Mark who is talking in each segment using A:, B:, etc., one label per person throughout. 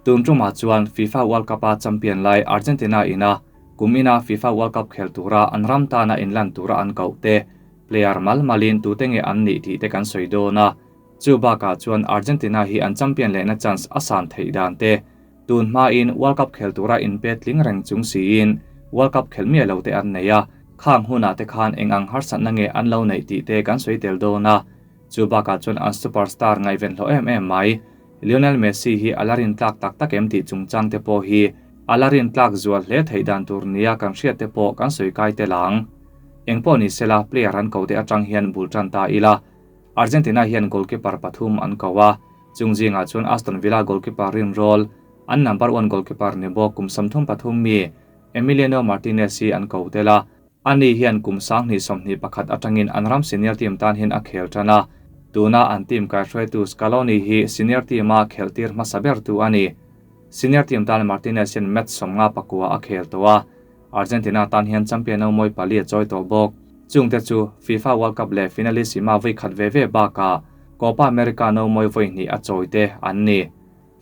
A: Tun tumah chuan FIFA World Cup-a champion lai Argentina ina kum ina FIFA World Cup khel tura an ram tana inlan tura an koh te, player mal malin tute nge an nih tih te kan sawi dawn a. Chu bakah chuan Argentina hi an champion lehna chance a san theih dan te, tun hmain World Cup khel tura inpe tling reng chung siin World Cup khel miah lo te an nei a, khang hunah te khan eng ang harsatna nge an lo neih tih te kan sawi tel dawn a. Chu bakah chuan an superstar ngaihven hlawh em em mai. Lionel Messi hi a la rintlak tak tak em tih chungchang te pawh hi a la rintlak zual hle theih dan tur nia kan hriat te pawh kan sawi kai tel ang. Engpawh ni sela player an ko te atang hian bul tan ta ila. Argentina hian goalkeeper pathum an ko a, chung zingah chuan Aston Villa goalkeeper rinrawl, an number one goalkeeper ni bawk kum 33 mi Emiliano Martinez hi an ko tel a. Ani hian kum 2021 atangin an ram senior team tan hian a khel tan a, tuna an team kaihruaitu Scaloni hi senior team-a khelhtir hmasa ber tu a ni. Senior team tan Martinez hian match 59 a khel tawh a, Argentina tan hian champion no mawi pali a chawi tawh bawk. Chungte chu FIFA World Cup leh Finalissima vawi khat ve ve bakah Copa America no mawi vawi hnih a chawi te an ni.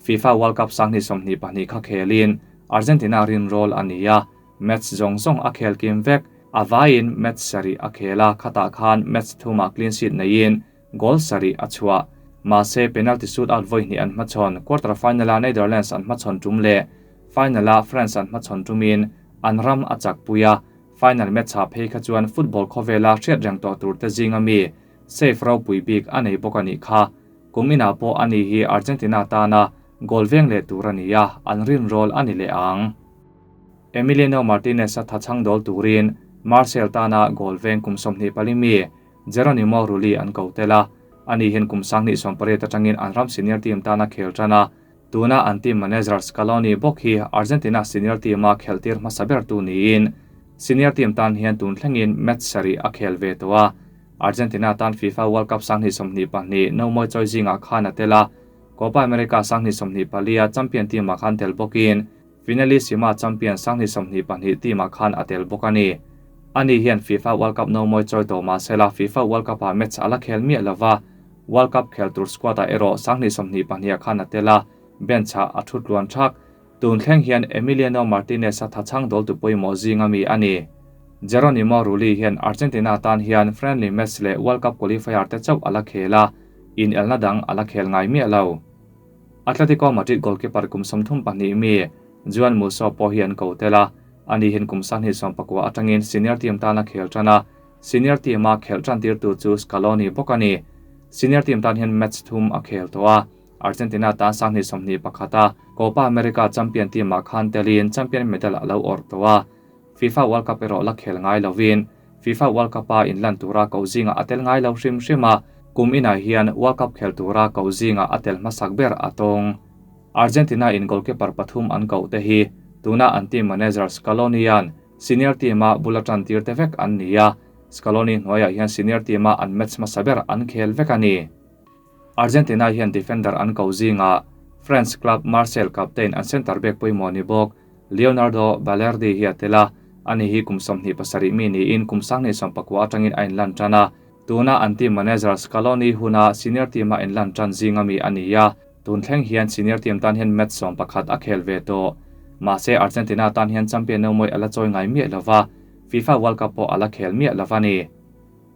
A: FIFA World Cup 2022 kha khelin Argentina rinrawl a ni a, match zawng zawng a khel kim vek, a vaiin match sarih a khel a, khatah khan match thumah clean sheet neiin goal sarih a chhuah. Mahse penalty shootout vawi hnih an hmachhawn, quarter final-a Netherlands an hmachhawn tum leh final-a France an hmachhawn tumin an ram a chak pui a, final match-ah phei kha chuan football khawvela hriat reng tawh tur te zinga mi save ropui bik a nei bawk a nih kha. Kum inah pawh ani hi Argentina tana goal veng leh tur a ni a, an rinrawl a ni leh ang. Emiliano Martinez a thachhang dawl turin Marseille tana goal veng kum 24 mi Geronimo Rulli an ko tel a, ani hian kum 2018 atangin an ram senior team tana khel tan a, tuna an team manager Scaloni bawk hi Argentina senior team-a khelhtir hmasa ber tu niin senior team tan hian tun thlengin match sarih a khel ve tawh a. Argentina tan FIFA World Cup 2022 no mawi chawi zingah khan a tel a, Copa America 2024 a champion team-ah khan tel bawkin Finalissima champion 2022 team-ah khan a tel bawk a ni. Ani hian FIFA World Cup no mawi chawi tawh mahsela FIFA World Cup-ah match a la khel miah lova, World Cup khel tur squad-ah erawh 2022 khan a tel a, bench-ah a thu tluan thak. Tun thleng hian Emiliano Martinez a thachhang dawl tu pawimawh zinga mi a ni. Geronimo Rulli hian Argentina tan hian friendly match leh World Cup qualifier te chauh a la khel a, in elna dang a la khel ngai miah lo. Atletico Madrid goalkeeper kum 32 mi Juan Musso pawh hi an ko tel a, ani hian kum 2019 atangin senior team tana khel tan a, senior team-a khel tan tir tu chu Scaloni bawk a ni. Senior team tan hian match thum a khel tawh a, Argentina tan 2021 a Copa America champion team-ah khan telin champion medal a lo awrh tawh a. FIFA World Cup erawh la khel ngai lovin FIFA World Cup-a inlan tura ko zinga a tel ngai lo hrim hrim a, kum inah hian World Cup khel tura ko zinga a tel hmasak ber a tawng. Argentina in goalkeeper pathum an koh te hi tuna an team manager Scaloni-a'n senior team-a bula tan tir te vek an ni a, Scaloni hnuaiah hian senior team-a an match hmasa ber an khel vek a ni. Argentina hian defender an ko zinga France club Marseille captain an centre back pawimawh ni bawk Leonardo Balerdi hi a tel a, ani hi kum 27 mi niin kum 2019 atangin a inlan tan a, tuna an team manager Scaloni huna senior team-a inlan tan zinga mi a ni a, tun thleng hian senior team tan hian match 11 a khel ve tawh. Mahse Argentina tan hian champion no mawi a la chawi ngai miah lova, FIFA World Cup pawh a la khel miah lova ni.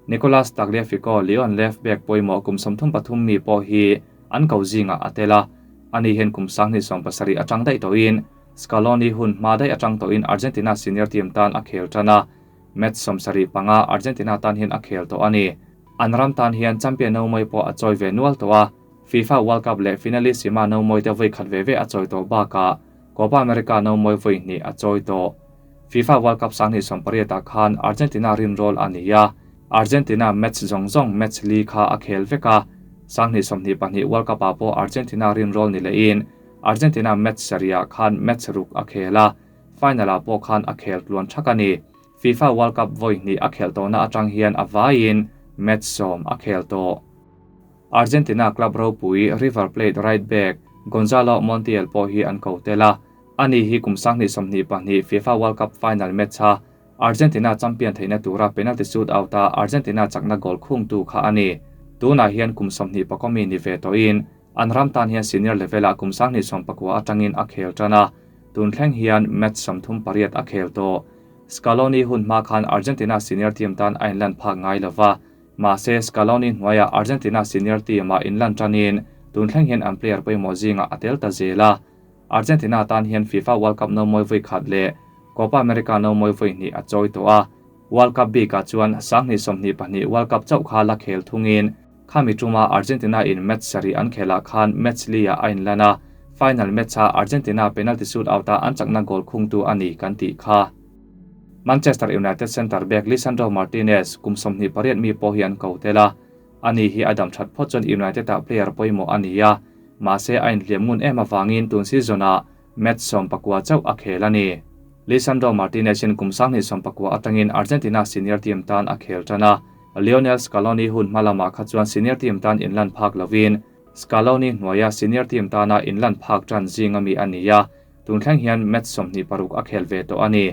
A: Nicolas Tagliafico Lyon left back pawimawh kum 33 mi pawh hi an ko zinga a tel a, ani hian kum 27 atang daih tawhin Scaloni hun hma daih atang tawhin Argentina senior team tan a khel tan a, match 75 Argentina tan hian a khel tawh a ni. An ram tan hian champion no mawi pawh a chawi ve nual tawh a, FIFA World Cup leh Finalissima no mawi te vawi khat ve ve a chawi tawh bakah Copa America no mawi vawi hnih a chawi tawh. FIFA World Cup 2018 khan Argentina rinrawl a ni a, Argentina match zawng zawng match li kha a khel vek a, 2022 World Cup-ah pawh Argentina rinrawl ni lehin Argentina match sarihah khan match ruk a khel a, final-ah pawh khan a khel tluan thak a ni. FIFA World Cup vawi hnih a khel tawhna atang hian a vaiin match 10 a khel tawh. Argentina club ropui River Plate right back Gonzalo Montiel pawh hi an ko tel a, ani hi kum 2022 FIFA World Cup final match a Argentina champion theihna tura penalty shootout a Argentina chakna goal khung tu kha a ni. Tunah hian kum 24 mi ni ve tawhin. An ram tan hian senior level-ah kum 2019 atangin a khel tan a, tun thleng hian match 38 a khel tawh. Scaloni hun hma khan Argentina senior team tan a inlan phak ngai lova, mahse Scaloni hnuaiah Argentina senior team-ah inlan tanin tun thleng hian an player pawimawh zingah a tel ta zel a. Argentina tan hian FIFA World Cup no mawi vawi khat leh Copa America no mawi vawi hnih a chawi tawh a. World Cup bikah chuan 2022 World Cup chauh kha la khel thungin khami tuma Argentina in match sarih an khelah khan match li-ah a inlan a, final match-a Argentina penalty shootout-a an chakna goal khungtu a ni kan tih kha. Manchester United centre back Lisandro Martinez kum 28 mi pawh hi an ko tel a, ani hi a dam that phawt chuan United-ah player pawimawh a ni a, mahse a inhliam ngun em avangin tun season-ah match 19 chauh a khel a ni. Lisandro Martinez in kum 2019 atangin Argentina senior team tan a khel tan a, Lionel Scaloni hun hma lamah kha chuan senior team tan inlan phak lovin Scaloni hnuaia senior team tana inlan phak tan zinga mi a ni a, tun thleng hian match 26 a khel ve tawh a ni.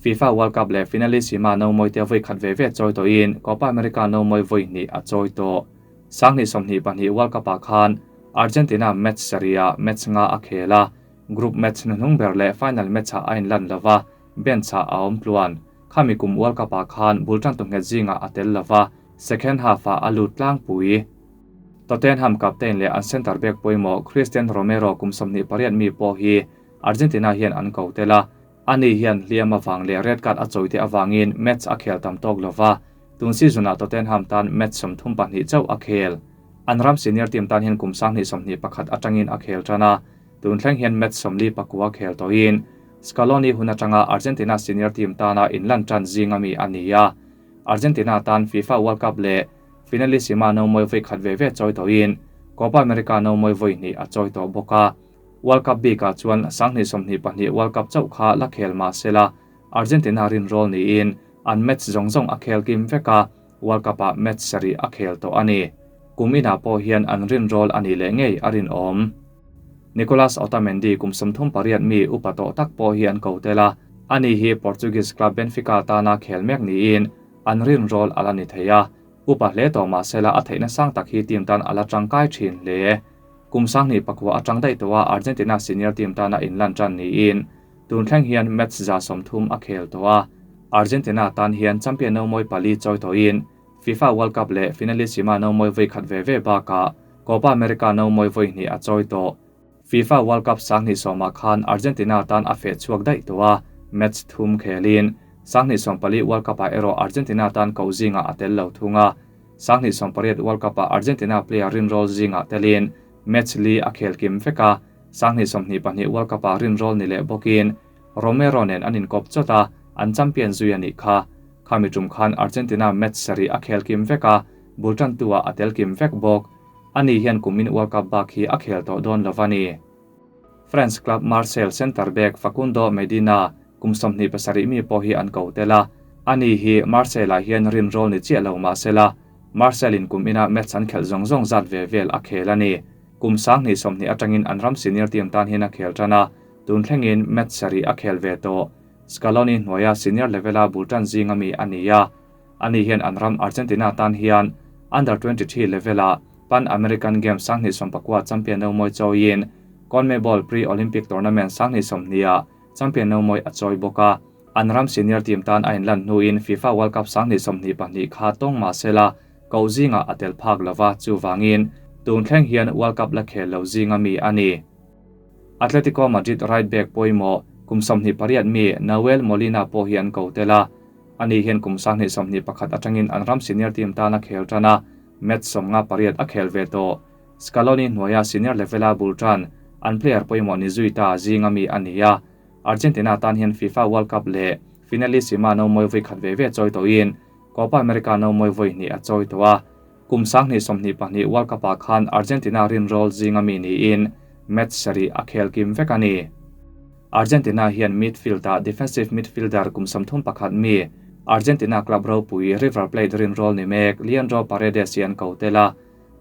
A: FIFA World Cup leh Finalissima no mawi te vawi khat ve ve chawi tawhin Copa America no mawi vawi hnih a chawi tawh. 2022 World Cup-ah khan Argentina match sarihah match nga a khel a, group match hnuhnung ber leh final match-ah a inlan lova, bench-ah a awm tluan. Khami kum World Cup-ah khan bul tan tu nghet zingah a tel lova, second half-ah a lut tlangpui. Tottenham captain leh an centre back pawimawh Cristian Romero kum 28 mi pawh hi Argentina hian an ko tel a, ani hian hliam awang leh red card a chawite awangin match a khel tam tawk lova, tun season-ah Tottenham tan match 32 chauh a khel. An ram senior team tan hian kum 2021 atangin a khel tan a, tun thleng hian match 54 khel tawhin Scaloni hun atanga Argentina senior team tana inlan tan zinga mi a ni a. Argentina tan FIFA World Cup leh Finalissima no mawi vawi khat ve ve chawi tawhin Copa America no mawi vawi hnih a chawi tawh bawk a. World Cup bikah chuan 2022 World Cup chauh kha la khel mahsela Argentina rin rol niin an match zawng zawng a khel kim vek a, World Cup-ah match sarih a khel tawh a ni. Kum inah pawh hian an rin rol a ni leh ngei a rin awm. Nicolas Otamendi kum 38 mi upa tawh tak pawh hi an ko tel a, ani hi Portuguese club Benfica tana khel mek niin an rin rol ala ni thei a, upa hle tawh mahsela a theihna sang tak hi team tan ala tangkai thin hle. Kum 2019 atang daih tawh a Argentina senior team tana inlan tan niin tun thleng hian match za 30 a khel tawh a. Argentina tan hian champion no mawi pali chawi tawhin FIFA World Cup leh Finalissima no mawi vawi khat ve ve bakah Copa America no mawi vawi hnih a chawi tawh. FIFA World Cup 2010 khan Argentina tan a feh chhuak daih tawh a, match thum khelin 2014 World Cup-ah erawh Argentina tan ko zinga a tel lo thung a. 2018 World Cup-ah Argentina player rin rol zinga telin match li a khel kim vek a, 2022 World Cup-ah rin rol ni leh bawkin Romero nen an inkawp chawt a, an champion zui a nih kha. Khami tum khan Argentina match sarih a khel kim vek a, bul tan tuah a tel kim vek bawk. Ani hian kumin World Cup bak hi a khel tawh dawn lova ni. France club Marseille centre back Facundo Medina kum 27 mi pawh hi an ko tel a, ani hi Marseille-ah hian rin rol ni chiah lo mahsela Marseille in kum ina match an khelh zawng zawng zat ve vel a khel a ni. Kum 20 atangin an ram senior team tan hian a khel tan a, tun thlengin match sarih a khel ve tawh. Scaloni hnuaia senior levela bul tan zinga mi a ni a, ani hian an ram Argentina tan hian under 23 levela Pan American Games 2019 champion no mawi chawiin CONMEBOL Pre-Olympic Tournament 2020 champion no mawi a chawi bawk a. An ram senior team tan a inlan hnuin FIFA World Cup 2022 kha tawng mahsela ko zinga a tel phak lova chu wangin tun thleng hian World Cup la khel lo zinga mi a ni. Atletico Madrid right back pawimawh kum 28 mi Nahuel Molina pawh hi an ko tel a, ani hian kum 2021 atangin an ram senior team tana khel tan a, match 58 a khel ve tawh. Scaloni hnuaia senior levela bul tan an player pawimawh ni zui ta zinga mi a ni a. Argentina tan hian FIFA World Cup leh Finalissima no mawi vawi khat ve ve chawi tawhin Copa America no mawi vawi hnih a chawi tawh a. Kum 2022 World Cup-ah khan Argentina rin rol zinga mi niin match sarih a khel kim vek a ni. Argentina hian midfield-ah defensive midfielder kum 31 mi Argentina club ropui River Plate rin rol ni mek Leandro Paredes hi an ko tel a,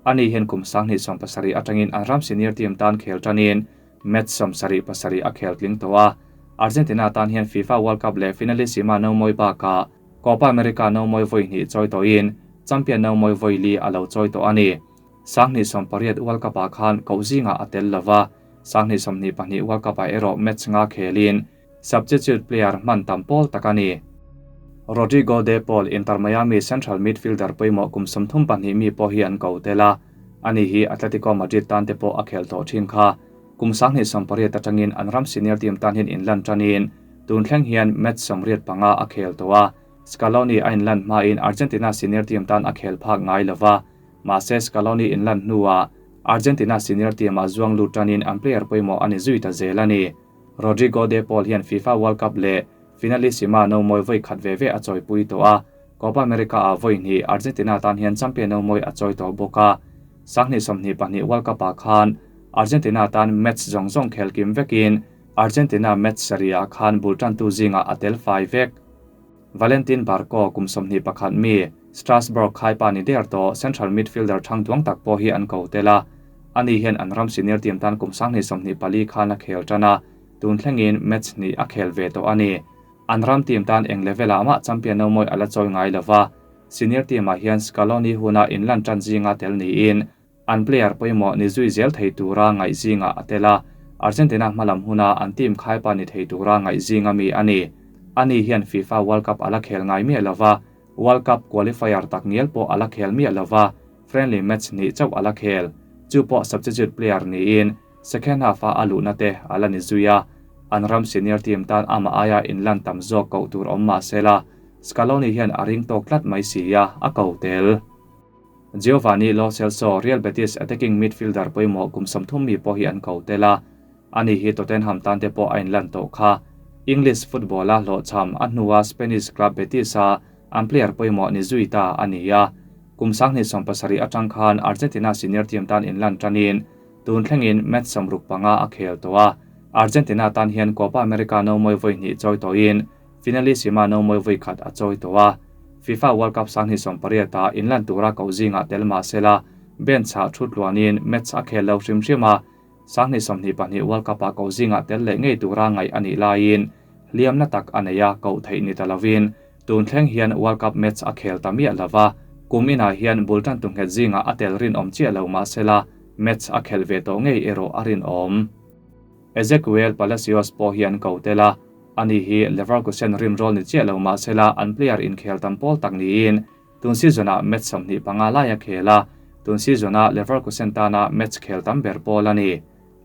A: ani hian kum 27 atangin an ram senior team tan khel tanin match 77 a khel tling tawh a. Argentina tan hian FIFA World Cup leh Finalissima no mawi bakah Copa America no mawi vawi hnih chawi tawhin champion no mawi vawi li a lo chawi tawh a ni. 28 World Cup-ah khan koh zingah a tel lova, 2022 World Cup-ah erawh match nga khelin substitute player hman tam pawl tak a ni. Rodrigo De Paul, Inter Miami central midfielder pawimawh kum 32 mi pawh hi an ko tel a, ani hi Atletico Madrid tan te pawh a khel tawh thin kha. Kum 28 atangin an ram senior team tan hian inlan tanin tun thleng hian match 85 a khel tawh a. Scaloni a inlan hmain Argentina senior team tan a khel phak ngai lova, mahse Scaloni inlan hnuah Argentina senior team a zuang lut tanin an player pawimawh ani zui ta zel a ni. Rodrigo De Paul hian FIFA World Cup leh Finalissima no mawi voi khat ve ve a chawi pui tawh a, Copa America a voi hnih Argentina tan hian champion no mawi a chawi tawh bawk a. 2022 World Cup ah khan Argentina tan match zawng zawng khel kim vekin Argentina match sarih ah khan bul tantu zingah a tel fai vek. Valentin Barco kum 21 mi Strasbourg khaipa ni der tawh central midfielder thang duang tak pawh hi an ko tel a. Ani hian an ram senior team tan kum 24 khan a khel tan a, tun thlengin match hnih a khel ve tawh a ni. An ram team tan eng level ah mah champion no mawi ala chawi ngai lova. Senior team ah hian Scaloni huna inlan tan zinga tel niin an player pawimawh ni zui zel thei tura ngaih zinga a tel a. Argentina hmalam huna an team khaipa ni thei tura ngaih zinga mi a ni. Ani hian FIFA World Cup ala khel ngai miah lova, World Cup qualifier tak ngial pawh ala khel miah lova, friendly match hnih chauh ala khel. Chu pawh substitute player niin second half a aluhna te ala ni zui a. An ram senior team tan ama aia inlan tam zawk koh tur awm mahsela Scaloni hian a ring tawk tlat mai si a, a ko tel. Giovanni Lo Celso, Real Betis attacking midfielder pawimawh kum 30 mi pawh hi an ko tel a. Ani hi Tottenham tan te pawh a inlan tawh kha. English football a hlawhchham a hnua Spanish club Betis a an player pawimawh ni zui ta a ni a. Kum 27 atang khan Argentina senior team tan inlan tanin tun thlengin match 65 a khel tawh a. Argentina tan hian Copa America no mawi voi hnih chawi tawhin Finalissima no mawi voi khat a chawi tawh a. FIFA World Cup 2028 a inlan tura ko zinga tel mahsela bench ah thut luanin match a khel lo hrim hrim a. 2022 World Cup ah ko zinga tel leh ngei tura ngai ani laiin hliam na tak a nei a ko theih ni ta lovin tun thleng hian World Cup match a khel ta miah lova. Kum inah hian bul tan tu nghet zinga a tel rin awm chiah lo mahsela match a khel ve tawh ngei erawh a rin awm. Ezequiel Palacios pawh hi an ko tel a. Ani hi Leverkusen rin rol ni chiah lo mahsela an player in khel tam pawl tak niin tun season ah match 25 lai a khel a. Tun season ah Leverkusen tana match khel tam ber pawl a ni.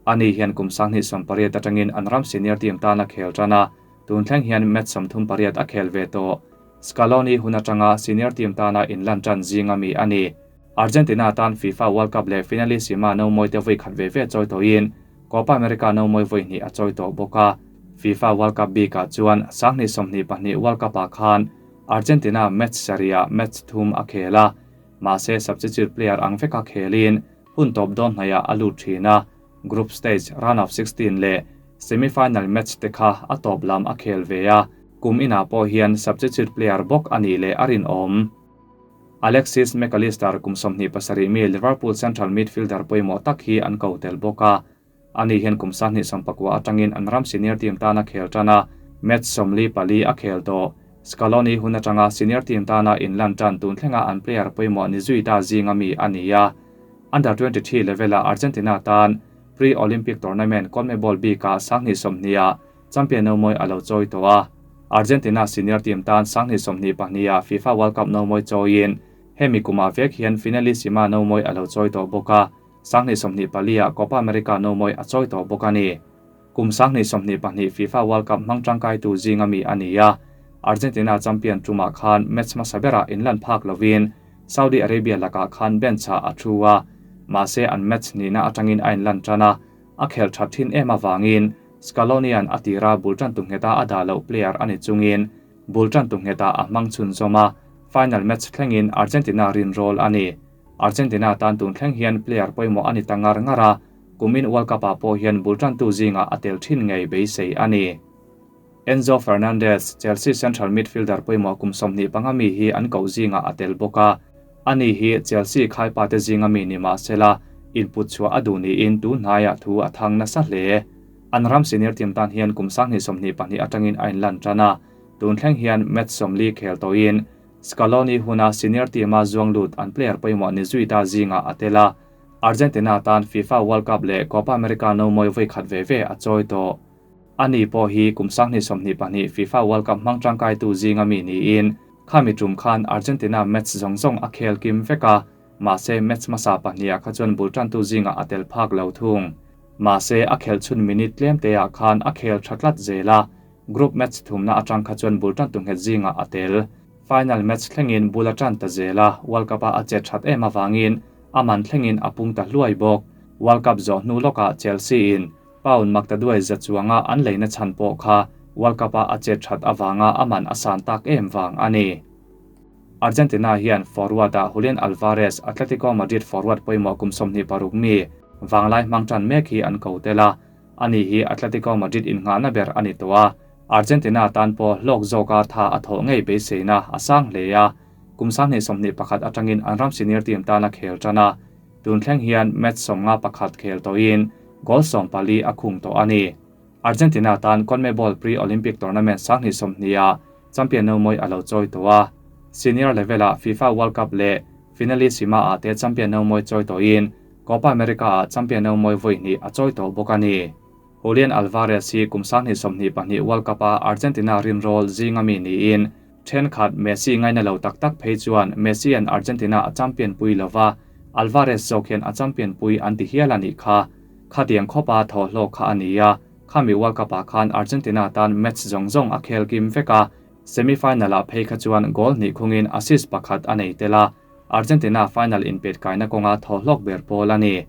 A: Ani hian kum 28 atangin an ram senior team tana khel tan a, tun thleng hian match 38 a khel ve tawh. Scaloni hun atanga senior team tana inlan tan zinga mi a ni. Argentina tan FIFA World Cup leh Finalissima no mawi te voi khat ve ve chawi tawhin Copa America no mawi voi hnih a chawi tawh bawk a. FIFA World Cup bikah chuan 2022 World Cup ah khan Argentina match sarih ah match thum a khel a. Mahse substitute player ang veka khelin hun tawp dawn hnaiah a lut thin a. Group stage round of 16 leh semi-final match te kha a tawp lam a khel ve a. Kum inah pawh hian substitute player bawk a nih leh a rin awm. Alexis McAllister kum 27 mi Liverpool central midfielder pawimawh tak hi an ko tel bawk a. Ani hian kum 29 atangin an ram senior team tana khel tan a, match 44 a khel tawh. Scaloni hun atanga senior team tana inlan tan tun thlenga an player pawimawh ni zui ta zinga mi a ni a. Under 23 level a Argentina tan pre-Olympic tournament CONMEBOL bikah 20 ah champion no mawi a lo chawi tawh a. Argentina senior team tan 2022 ah FIFA World Cup no mawi chawiin hemi kuma vek hian Finalissima no mawi a lo chawi tawh bawk a. 2024 ah Copa America no mawi a chawi tawh bawk a ni. Kum 2022 FIFA World Cup hmang tangkai tu zinga mi a ni a. Argentina champion tumah khan match hmasa berah inlan phak lovin Saudi Arabia lakah khan bench ah a thu a. Mahse an match nihna atangin a inlan tan a. A khel that thin em awangin Scalonian a tira bul tan tu ngheta a dah loh player ani chungin bul tan tu ngheta a hmang chhun zawma final match thlengin Argentina rin rol a ni. Argentina tan tun thleng hian player pawimawh ani ta ngar ngar a. Kumin World Cup ah pawh hian bul tan tu zinga a tel thin ngei beisei a ni. Enzo Fernandez, Chelsea central midfielder pawimawh kum 25 mi hi an ko zinga a tel bawk a. Ani hi Chelsea khaipa te zinga mi ni mahsela input chhuah a duh niin tun hnaiah thu a thang nasa hle. An ram senior team tan hian kum 22 atangin a inlan tan a. Tun thleng hian match 40 khel tawhin Scaloni huna senior team a zuang lut an player pawimawh ni zui ta zinga a tel a. Argentina tan FIFA World Cup leh Copa America nomawi vawi khat ve ve a chawi tawh. Ani pawh hi kum 2022 FIFA World Cup hmang tangkaitu zinga mi niin khami tum khan Argentina match zawng zawng a khel kim vek a, mahse match hmasa pahnih ah kha chuan bul tantu zinga a tel phak lo thung. Mahse a khel chhun minute tlem te ah khan a khel tha tlat zel a, group match thumna atang kha chuan bul tantu nghet zinga a tel. Final match thlengin bul a tan ta zel a, World Cup a a che that em awangin aman thlengin a pung ta hluai bawk. World Cup zawh hnu lawkah Chelsea in pound maktaduai za chuanga an leina chan pawh kha World Cup a a che that awanga aman a san tak em wang ani. Argentina hian forward a Julian Alvarez Atletico Madrid forward pawimawh kum 26 mi wanglai hmang tan mek hi an ko tela ani hi Atletico Madrid in nga na ber ani to a. Argentina tan pawh hlawk zawka tha a thawh ngei beiseina a sang hle a, kum 2021 atangin an ram senior team tana khel tana tun thleng hian match 51 khel toin goal 14 a khung to ani. Argentina tan CONMEBOL pre-Olympic tournament 2020 champion no moi alo choi to a. Senior level a FIFA World Cup le finalissima a te champion no moi choi toin Copa America a champion no moi voi ni a choi to bawk ani. Julian Alvarez hi kum 2022 World Cup a Argentina rin rol zinga mi niin then khat Messi ngaina lo tak tak phei chuan Messi an Argentina a champion pui lova Alvarez zawk hian a champion pui an ti hial ani kha. Khatiang khopa thaw hlawk kha ania khami World Cup ah khan Argentina tan match zawng zawng a khel kim vek a, semi-final ah phei kha chuan goal hnih khungin assist pakhat a nei tel a, Argentina final in pet kaina kawnga thaw hlawk ber pawl ani.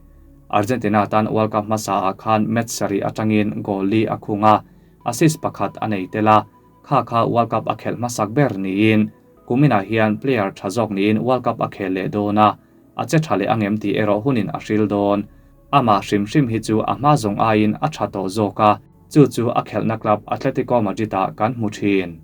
A: Argentina tan World Cup hmasa ah khan match sari atangin goal li a khunga assist pakhat a nei tel a, kha kha World Cup a khelh hmasak ber niin kumina hian player tha zawk niin World Cup a khel leh dawn a, a che tha leh angem ti erawh hunin a hril dawn. Ama hrim hrim hi chu a hma zawng aiin a tha tawh zawk a, chu chu a khelhna club Atletico Madrid ah kan hmu thin.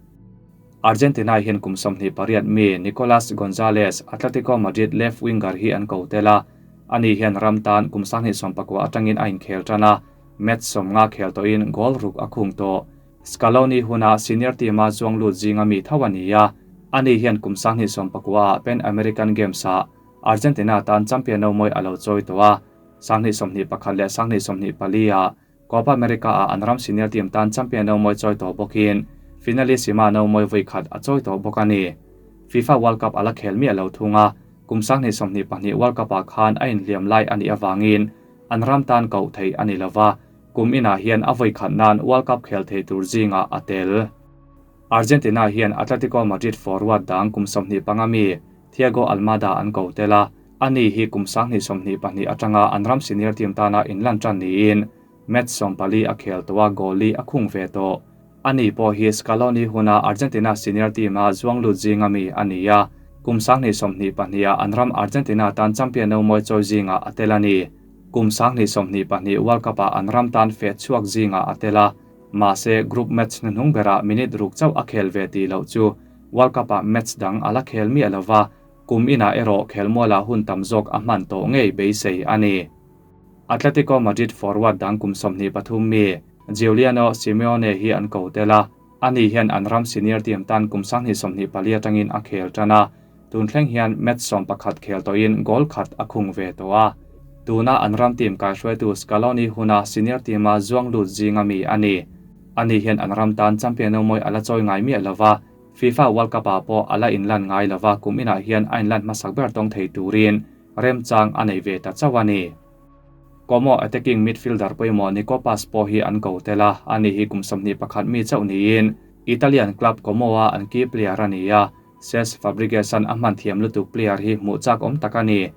A: Argentina hian kum 28 mi Nicolas Gonzalez Atletico Madrid left winger hi an ko tel a, ani hian ram tan kum 2019 atangin a inkhel tan a, match 50 khel toin goal ruk a khung tawh. Scaloni huna senior team a chuang lut zinga mi thaw ani a, ani hian kum 2019 Pan American Games a Argentina tan champion no moi alo choi to a, 2021 leh 2024 a Copa America a an ram senior team tan champion no moi choi to bawkin finalissima no moi voi khat a choi to bawk ani. FIFA World Cup ala khel mi alo thunga kum 2022 World Cup ah khan a inhliam lai ani awangin an ram tan ko thei ani lova, kum ina hian a voi khat nan World Cup khel thei tur zinga a tel. Argentina hian Atletico Madrid forward dang kum 25 mi Thiago Almada an ko tela, ani hi kum 2022 atanga an ram senior team tana inlan tan niin match 14 a khel towa goal li a khung ve to. Ani pawh hi Scaloni huna Argentina senior team a zuang lut zinga mi ania, kum 2022 a an ram Argentina tan champion no moi choi zinga a tel ani. Kum 2022 World Cup a an ram tan fe chuak zinga a tela, mahse group match hnuhnung bera minute ruk chauh a khel ve ti lo chu World Cup a match dang ala khel mi alova, kum ina erawh khelmuala hun tam zawk a hman tawh ngei beisei ani. Atletico Madrid forward dang kum 23 mi Giuliano Simeone hi an ko tela, ani hian an ram senior team tan kum 2024 atangin a khel tana, tun thleng hian match 11 khel toin goal khat a khung ve to a. Tuna an ram team kai hruaitu Scaloni huna senior team a zuang lut zinga mi ani. Ani hian an ram tan champion no moi ala choi ngai mi alova, FIFA World Cup ah pawh ala inlan ngai lova, kum inah hian a inlan hmasak ber tawng thei turin remchang a nei ve ta chauh ani. Como attacking midfielder pawimawh Nico Paz pawh hi an ko tel a, ani hi kum 21 mi chauh niin Italian club Como a an key player ani a, Cesc Fabregas an a hman thiam lutuk player hi hmuh chak awm tak ani.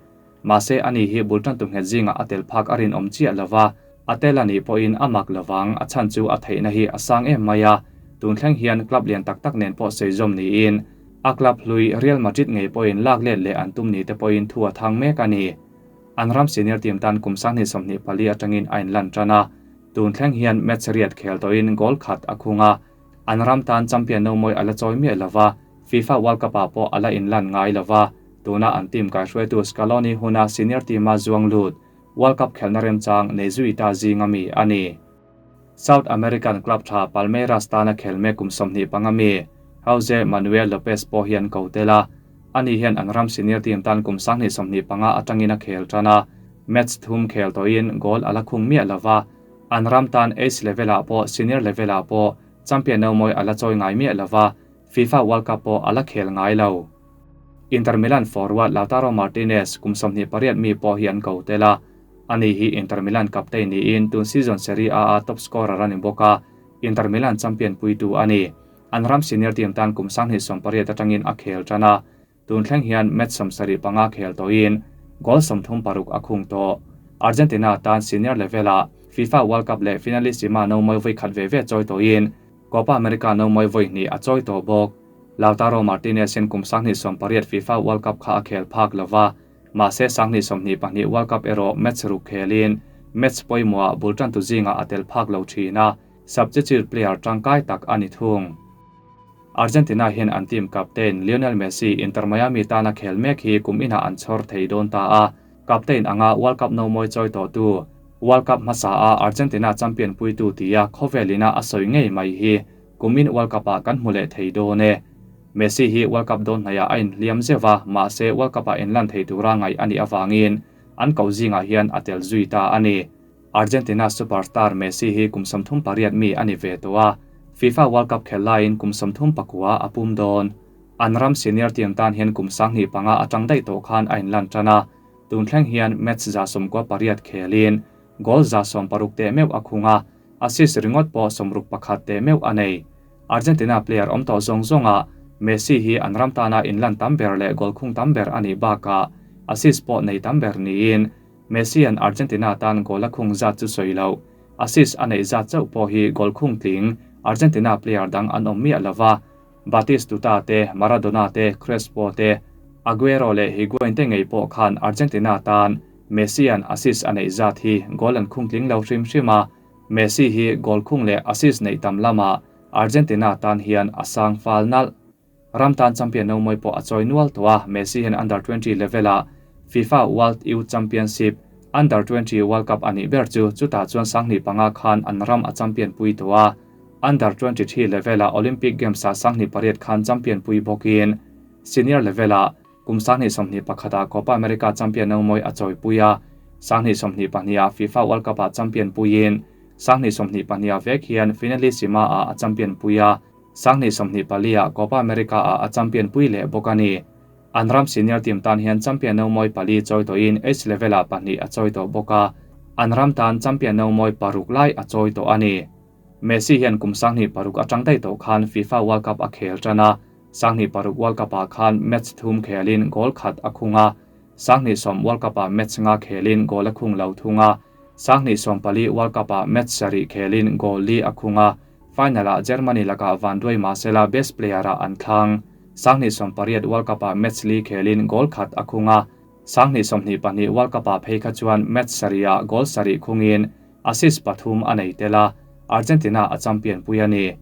A: Mahse ani hi bul tan tu nghet zinga a tel phak a rin awm chiah lova, a tel ani pawhin a mak lovang, a chan chu a theihna hi a sang em mai a, tun thleng hian club lian tak tak nen pawh sei zawm niin a club hlui Real Madrid ngei pawhin lak let leh an tum ni te pawhin thu a thang mek ani. An ram senior team tan kum 2024 atangin a inlan tan a, tun thleng hian match riat khel toin goal khat a khunga, an ram tan champion no moi ala choi mi lova, FIFA World Cup ah pawh ala inlan ngai lova, tuna an team kai hruaitu Scaloni huna senior team a zuang lut World Cup khelna remchang nei zui ta zinga mi ani. South American club tha Palmeiras tana khelme kum 25 mi Jose Manuel Lopez pawh hian ko tela, ani hian an ram senior team tan kum 2025 atangin a khel tana, Match thum khel tawhin goal a la khung miah lova, an ram tan age level-ah pawh senior level-ah pawh champion no mawi a la chawi ngai miah lova, FIFA World Cup pawh a la khel ngai lo. Inter Milan forward Lautaro Martinez kum 28 mi pawh hi an ko tel a, ani hi Inter Milan captain niin tun season Serie A a top scorer a ni bawk a, Inter Milan champion puitu a ni. An ram senior team tan kum 2018 atangin a khel tan a, tun thleng hian match 75 khel tawhin goal 36 a khung tawh. Argentina tan senior level-ah FIFA World Cup leh Finalissima no mawi vawi khat ve ve chawi tawhin Copa America no mawi vawi hnih a chawi tawh bawk. Lautaro Martinez hian kum 2018 FIFA World Cup kha a khel phak lova, mahse 2022 World Cup erawh match ruk khelin match pawimawhah bul tan tu zingah a tel phak lo thin a, substitute player tangkai tak a ni thung. Argentina hian an team captain Lionel Messi Inter Miami tana khel mek hi kum inah an chhawr thei dawn ta a, captain anga World Cup no mawi chawi tawh tu, World Cup hmasa a Argentina champion puitu tia khawvelina a sawi ngei mai hi kum in World Cup-ah kan hmu leh thei dawn e. Messi hi World Cup dawn hnaiah a inhliam zeuh a, mahse World Cup-ah inlan thei tura ngaih a nih avangin an ko zingah hian a tel zui ta a ni. Argentina superstar Messi hi kum 38 mi a ni ve tawh a, FIFA World Cup khel laiin kum 39 a pum dawn. An ram senior team tan hian kum 25 atang daih tawh khan a inlan tan a, tun thleng hian match 98 khelin goal 60 te meuh a khung a, assist ringawt pawh 61 te meuh a nei. Argentina player awm tawh zawng zawnga Messi hi an ram tana inlan tam ber leh goal khung tam ber a nih bakah assist pawh nei tam ber niin Messi an Argentina tan goal a khung zat chu sawi lo. Assist a nei zat chauh pawh hi goal khung tling Argentina player dang an awm miah lova, Batistuta te, Maradona te, Crespo te, Aguero leh Higuain te ngei pawh khan Argentina tan Messi an assist a nei zat hi goal an khung tling lo hrim hrim a, Messi hi goal khung leh assist nei tam lama Argentina tan hian a sang fal nalh. Ram tan champion no mawi pawh a chawi nual tawh a, Messi hian under 20 level-ah FIFA World Youth Championship Under 20 World Cup a nih ber chu chutah chuan 2005 khan an ram a champion pui tawh a, Under 23 level-ah Olympic Games-ah 2008 khan champion pui bawkin senior level-ah kum 2021 Copa America champion no mawi a chawi pui a, 2022 FIFA World Cup-ah champion puiin 2022 vek hian Finalissima-ah a champion pui a, 2024 Copa America-ah a champion pui leh bawk a ni. An ram senior team tan hian champion no mawi pali chawi tawhin age level-ah pahnih a chawi tawh bawk a, an ram tan champion no mawi paruk lai a chawi tawh a ni. Messi hian kum 2006 atang daih tawh khan FIFA World Cup a khel tan a, 2006 World Cup-ah khan match thum khelin goal khat a khung a, 2010 World Cup-ah match nga khelin goal a khung lo thung a, 2014 World Cup-ah match sarih khelin goal li a khung a, final-ah Germany lakah Van Duai Marcela best player-ah an thlang. 2018 World Cup-ah match li khelin goal khat a khung a, 2022 World Cup-ah phei kha chuan match sarihah goal sarih khungin assist pathum a nei tel a, Argentina a champion pui a ni.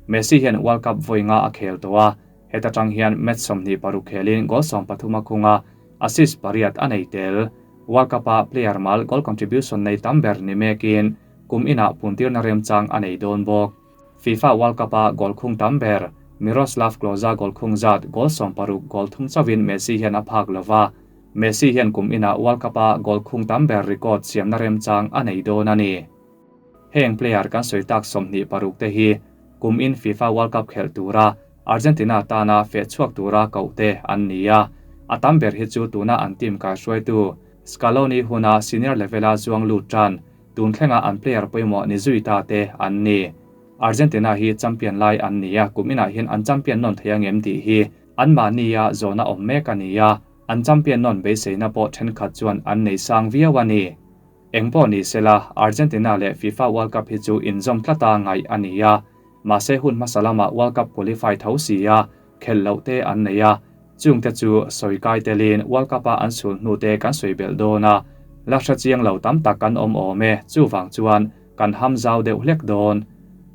A: Messi hian World Cup vawi nga a khel tawh a, heta tang hian match 26 khelin goal 13 a khung a, assist pariat a nei tel. World Cup-ah player mal goal contribution nei tam ber ni mekin kum inah puntir na remchang a nei dawn bawk. FIFA World Cup-a goal khung tam ber Miroslav Klose goal khung zat goal 60 goal thum chawin Messi hian a phak lova, Messi hian kum inah World Cup-a goal khung tam ber record siam na remchang a nei dawn a ni. Heng player kan sawi tak 26 te hi kum in FIFA World Cup khel tura Argentina tana fe chhuak tura ko te an ni a, a tam ber hi chu tuna an team kai hruaitu Scaloni huna senior level-a zuang lut tan tun thlenga an player pawimawh ni zui ta te an ni. Argentina hi champion lai an ni a, kum inah hian an champion non thei angem tih hi an mahni a zawna awm mek a ni a, an champion non beiseina pawh thenkhat chuan an nei sang viau a ni. Engpawh ni sela Argentina leh FIFA World Cup hi chu inzawm tlata ngai a ni a, mahse hun hmasa lama World Cup qualify tho si a, khel loh te an nei a, chung te chu sawi kai telin World Cup-a an sul hnu te kan sawi belh dawn a, la hre chiang lo tam tak kan awm awm e, chu wang chuan kan ham zau deuh hlek dawn.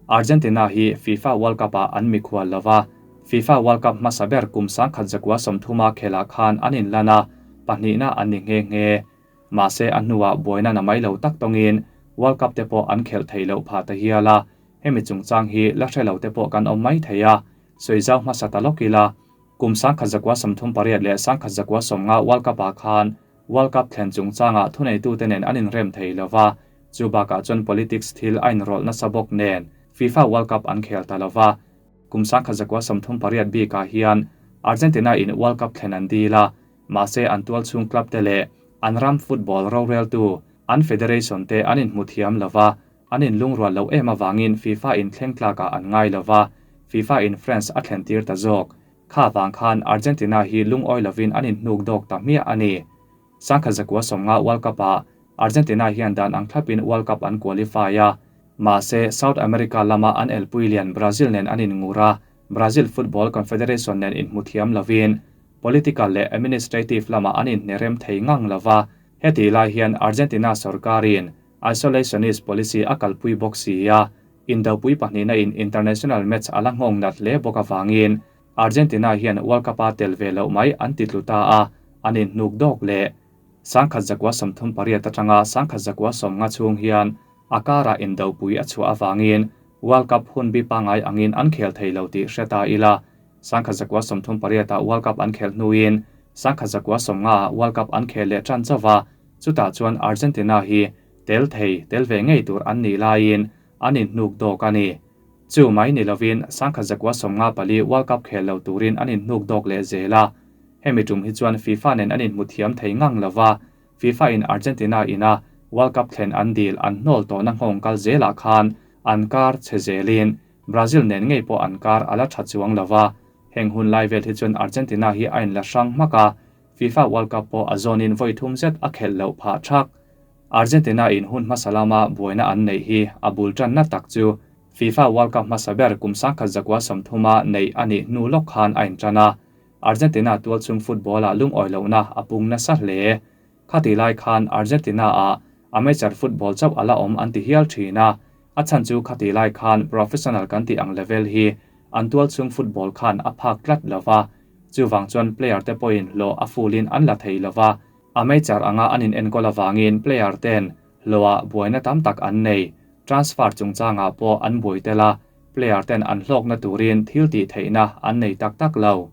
A: Argentina hi FIFA World Cup-ah an mikhual lova, FIFA World Cup hmasa ber kum 1930 khela khan an inlan a, pahnihna an ni nge nge. Mahse a hnuah buaina na mai lo tak tawngin World Cup te pawh an khelh thei loh phah ta hial a, hemi chungchang hi la hre lo te pawh kan awm mai thei a, sawi zau hmasa ta lawk ila. Kum 1938 leh 1950 World Cup-ah khan World Cup thlen chungchangah thuneitute nen an inrem thei lo va, chu bakah chuan politics thil a inrawlh nasa bawk nen FIFA World Cup an khel ta lo va. Kum 1938 bikah hian Argentina in World Cup thlen an dil a, mahse an tualchhung club te leh an ram football roreltu an federation te an inhmu thiam lo va, an inlungrual loh em avangin FIFA in thleng tlakah an ngai lo va, FIFA in France a thlen tir ta zawk. Kha vang khan Argentina hi lungawi lovin an inhnuk dawk ta hmiah a ni. 1950 World Cup-ah Argentina hian dan ang thlapin World Cup an qualify a, mahse South America lama an elpui lian Brazil nen an inngur a, Brazil Football Confederation nen inhmu thiam lovin political leh administrative lamah an inhnerem thei ngang lo va, hetih lai hian Argentina sorkarin isolationist policy a kalpui bawk si a, indopui pahnihna in international match a la nghawng nat hle bawk avangin Argentina hian World Cup-a tel ve loh mai an ti tlu ta a, an inhnuk dawk leh. 1938 atanga 1950 chhung hian a karah indopui a chhuah avangin World Cup hun bi pangai angin an khel thei lo tih hre ta ila. 1938-ah World Cup an khel hnuin 1950-ah World Cup an khel leh tan chauh a, chutah chuan Argentina hi tel thei tel ve ngei tur an nih laiin an inhnuk dawk a ni. Chu mai ni lovin 1954 World Cup khel lo turin an inhnuk dawk leh zel a. Hemi tum hi chuan FIFA nen an inhmu thiam thei ngang lova, FIFA in Argentina ina World Cup thlen an dil an hnawl tawhna nghawng kal zelah khan an kar che zelin Brazil nen ngei pawh an kar a la tha chuang lova. Heng hun lai vel hi chuan Argentina hi a inla hrang hmak a, FIFA World Cup pawh a zawnin vawi thum zet a khelh loh phah thak. Argentina in hun hmasa lama buaina an neih hi a bul tanna tak chu FIFA World Cup hmasa ber kum 1930-a neih a nih hnu lawk khan a intan a. Argentina tualchhung football-ah lungawi lohna a pung nasa hle. Khati lai khan Argentina-ah amateur football chauh a la awm an ti hial thin a, a chhan chu khati lai khan professional kan tih ang level hi an tualchhung football khan a phak tlat lova, chuvang chuan player te pawhin hlawh a fulin an la thei lova, amateur anga an inenkawl avangin player ten hlawhah buaina tam tak an nei. Transfer chungchangah pawh an buai tel a, player ten an hlawkna turin thil tih theihna an nei tak tak lo.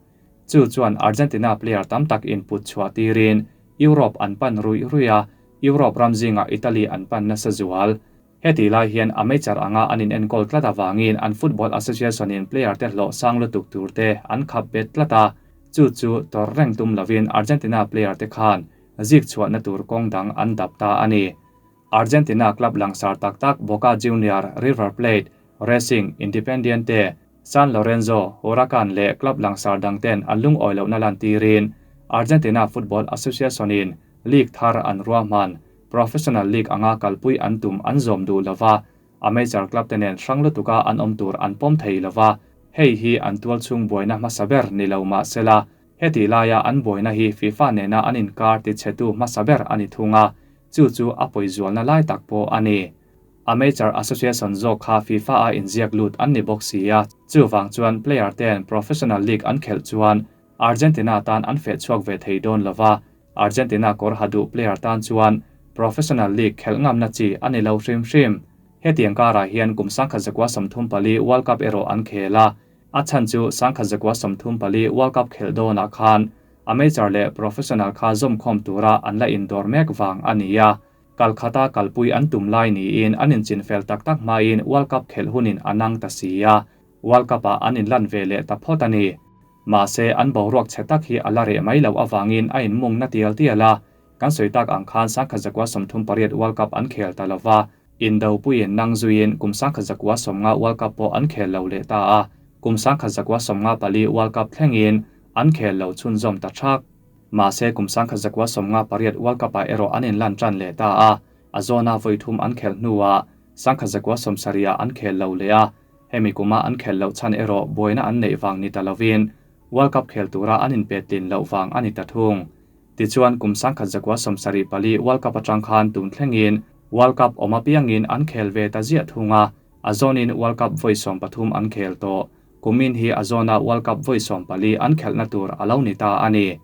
A: Chu chuan Argentina player tam tak input chhuah tirin Europe an pan ruih ruih a, Europe ram zingah Italy an pan nasa zual. Heti lai hian amateur anga an inenkawl tlat avangin an Football Association in player te hlawh sang lutuk tur te an khap bet tlat a, chu chu tawrh reng tum lovin Argentina player te khan zik chhuahna tur kawng dang an dap ta a ni. Argentina club langsar tak tak Boca Junior, River Plate, Racing, Independiente, San Lorenzo, Huracan leh club langsar dang ten an lungawi lohna lan tirin Argentina Football Association in league thar an ruahman professional league anga kalpui an tum an zawm duh lova, amateur club te nen hrang lutuka an awm tur an pawm thei lova, hei hi an tualchhung buaina hmasa ber ni lo mahsela heti laia an buaina hi FIFA nena an inkar tichhetu hmasa ber a ni thung a, chu chu a pawi zualna lai tak pawh a ni. Amateur Association zawk kha FIFA a inziak lut an ni bawk si a, chuvang chuan player ten professional league an khelh chuan Argentina tan an feh chhuak ve thei dawn lova, Argentina kawr ha duh player tan chuan professional league khelh ngamna chi a ni lo hrim hrim. Hetiang karah hian kum 1934 World Cup erawh an khel a, a chhan chu 1934 World Cup khelh dawnah khan amateur leh professional kha zawm khawm tura an la indawr mek vang a ni a. Kalkhata kalpui an tum lai niin an inchin fel tak tak hmain World Cup khelh hunin a nang ta si a, World Cup-ah an inlan ve leh ta phawt a ni. Mahse an boruak chhe tak hi a la reh mai loh avangin a inmungna tial tial a, kan sawi tak ang khan 1938 World Cup an khel ta lova, indopuiin nang zuiin kum 1950 World Cup pawh an khel lo leh ta a, kum 1954 World Cup thlengin an khel lo chhunzawm ta thak. Mahse kum 1958 World Cup-ah erawh an inlan tan leh ta a, a zawna vawi thum an khel hnuah 1970-ah an khel lo leh a, hemi kuma an khel loh chhan erawh buaina an neih vang ni ta lovin World Cup khel tura an inpetlin loh vang a ni ta thung. Tichuan kum 1974 World Cup atang khan tun thlengin World Cup awm apiangin an khel ve ta ziah thung a, a zawnin World Cup vawi 13 an khel tawh. Kumin hi a zawna World Cup vawi 14 an khelhna tur a lo ni ta a ni.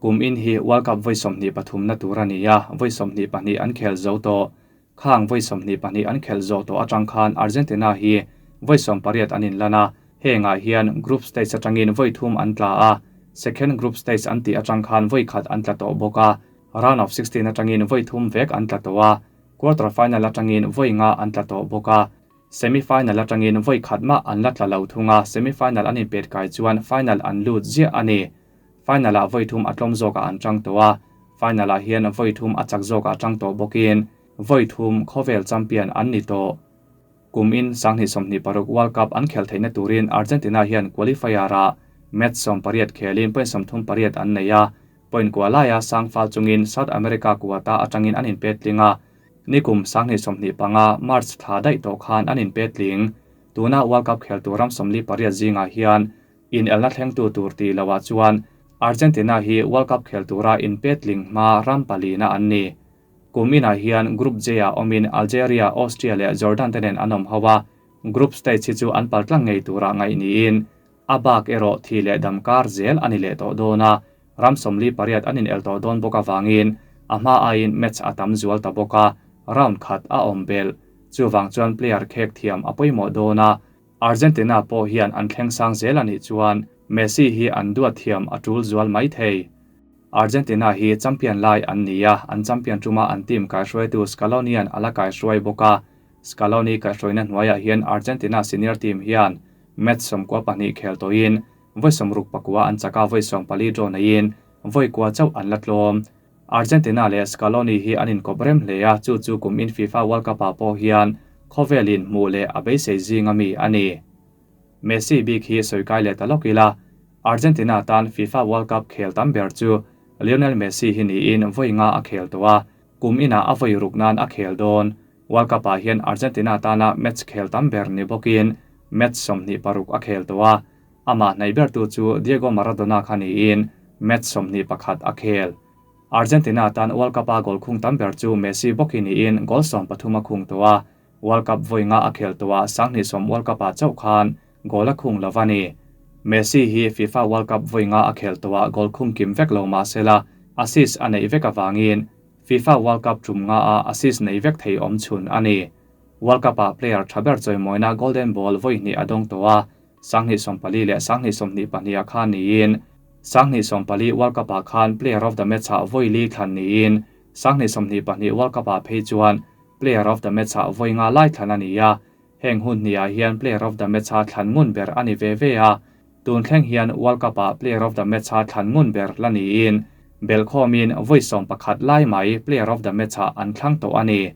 A: Kumin hi World Cup vawi 23 na tur a ni a, vawi 22 an khel zo tawh. Khang vawi 22 an khel zo tawh atang khan Argentina hi vawi 18 an inlan a, hengah hian group stage atangin vawi thum an tla a, second group stage an tih atang khan vawi khat an tla tawh bawk a. Round of 16 atangin voi thum vek an tla tawh a, quarter final atangin voi nga an tla tawh bawk a. Semi final atangin voi khat mah an la tla lo thung a, semi final an inpet kai chuan final an lut ziah a ni. Final ah voi thum a tlawm zawkah an tang tawh a, final ah hian voi thum a chak zawkah tang tawh bawkin voi thum khawvel champion an ni tawh. Kum in 2026 World Cup an khel theihna turin Argentina hian qualifier ah match 18 khelin point 38 an nei a, point kua laia sang fal chungin South America quota atangin an inpet tling a, nikum 2025 March thla daih tawh khan an inpet tling. Tuna World Cup khel tur ram 48 zingah hian in elna thleng tu tur ti loah chuan Argentina hi World Cup khel tura inpet tling hma ram palina an ni. Kum inah hian Group J ah awmin Algeria, Austria leh Jordan te nen an awm ho a, group stage hi chu an paltlang ngei tura ngaih niin a bak erawh thi leh dam kar zel a ni leh tawh dawn a, ram 48 an in el tawh dawn bawk awangin a hma aiin match a tam zual ta bawk a, round khat a awm bel. Chuwang chuan player khek thiam a pawimawh dawn a, Argentina pawh hian an thleng sang zel a nih chuan Messi hi an duat thiam a tul zual mai thei. Argentina hi champion lai an ni a, an champion tuma an team kaihruaitu Scaloni-an ala kaihruai bawk a. Scaloni kaihruaina hnuaiah hian Argentina senior team hian match 12 khel tawhin voi 64 an chaka voi 14 draw neiin voi kua chauh an la tlawm. Argentina leh Scaloni hi an inkawp rem hle a, chu chu kum in FIFA World Cup ah pawh hian khawvelin hmuh leh a beisei zinga mi a ni. Messi bik hi sawikai leh ta lawk ila, Argentina tan FIFA World Cup khel tam ber chu Lionel Messi hi niin voi nga a khel tawh a, kum inah a voi ruk nan a khel dawn. World Cup ah hian Argentina tana match khel tam ber ni bawkin match 26 a khel tawh a, amah hnaih ber tu chu Diego Maradona kha niin match 21 a khel. Argentina tan World Cup a goal khung tam ber chu Messi bawkin niin goal 13 a khung tawh a, World Cup voi nga a khel tawh a, 2010 World Cup ah chauh khan goal a khung lovani. Messi hi FIFA World Cup voi nga a khel tawh a, goal khung kim vek lo ma sela, assist a nei vek awangin FIFA World Cup tum nga a assist nei vek thei awm chhun ani. World Cup ah player thaber chawimoina Golden Ball voi hnih a dawng tawh a, 2024 leh 2022 ah khan niin 2024 World Cup ah khan Player of the Match ah voi li thlan niin 2022 World Cup ah phei chuan Player of the Match ah voi nga lai thlan ani a, heng hun hnih ah hian Player of the Match ah thlan ngun ber ani ve ve a, tun thleng hian World Cup ah Player of the Match ah thlan ngun ber la niin belkhawmin voi 11 lai mai Player of the Match ah an thlang tawh ani.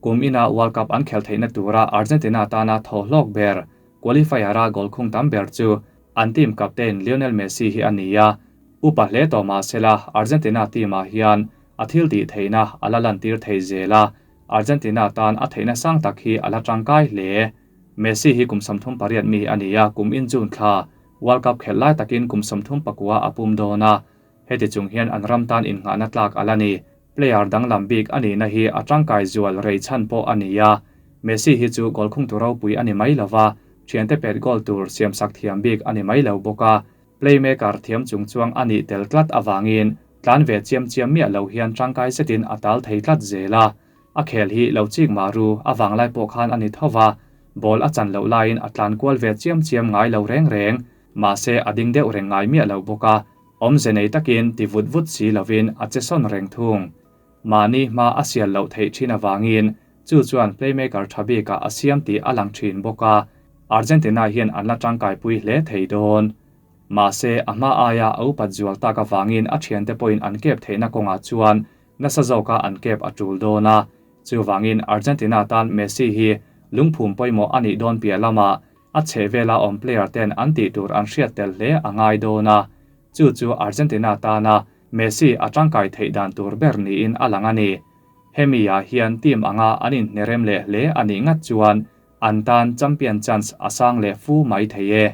A: Kum ina World Cup an khel theihna tura Argentina tana thaw hlawk ber qualifier a goal khung tam ber chu an team captain Lionel Messi hi ani a, upa hle tawh ma sela Argentina team ah hian a thil tih theihna ala lan tir thei zela, Argentina tan a theihna sang tak hi ala tangkai hle. Messi hi kum 38 mi ani a, kum in June thla World Cup khel lai takin kum 39 a pum dawn a, heti chung hian an ram tan in ngahna tlak ala ni. Player danglam bik ani na hi a tangkai zual rei chan pawh ani a, Messi hi chu goal khung tu ropui ani mai lova, thiante pet goal tur siam sak thiam bik ani mai lo bawk a, playmaker thiam chung chuang ani tel tlat awangin tlan ve chiam chiam mia lo hian tangkai zetin a tal thei tlat zela. A khel hi lo chik maru awang lai pawh khan ani thowa, ball a chan lo laiin a tlan kual ve chiam chiam ngai lo reng reng, ma se a ding deuh reng ngai mia lo bawk a, awm ze nei takin ti vut vut si lovin a che sawn reng thung. Mani hma a sial lo thei thin awangin chu chuan playmaker thabika a siam ti a lang thin bawk a, Argentina hian an la tangkai pui hle thei dawn. Ma se a hma aia a upat zual tak awangin a thiante pawhin an kep theihna kawngah chuan nasa zawka an kep a tul dawn a, chuwangin Argentina tan Messi hi lungphum pawimawh ani dawn piah lama a chhehvela awm player ten an tih tur an hriat tel hle a ngai dawn a, chu chu Argentina tana Messi a tangkai theih dan tur ber niin a lang ani. Hemi ah hian team anga an inhnerem leh hle ani ngat chuan an tan champion chance a sang leh fu mai thei e.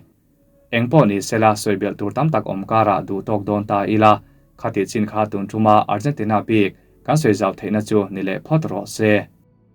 A: Engpawh ni sela soibel tur tam tak awm kara duh tawk dawn ta ila, khati chin kha tun thuma Argentina bik kan soi zau theihna chu ni leh phawt rawh se.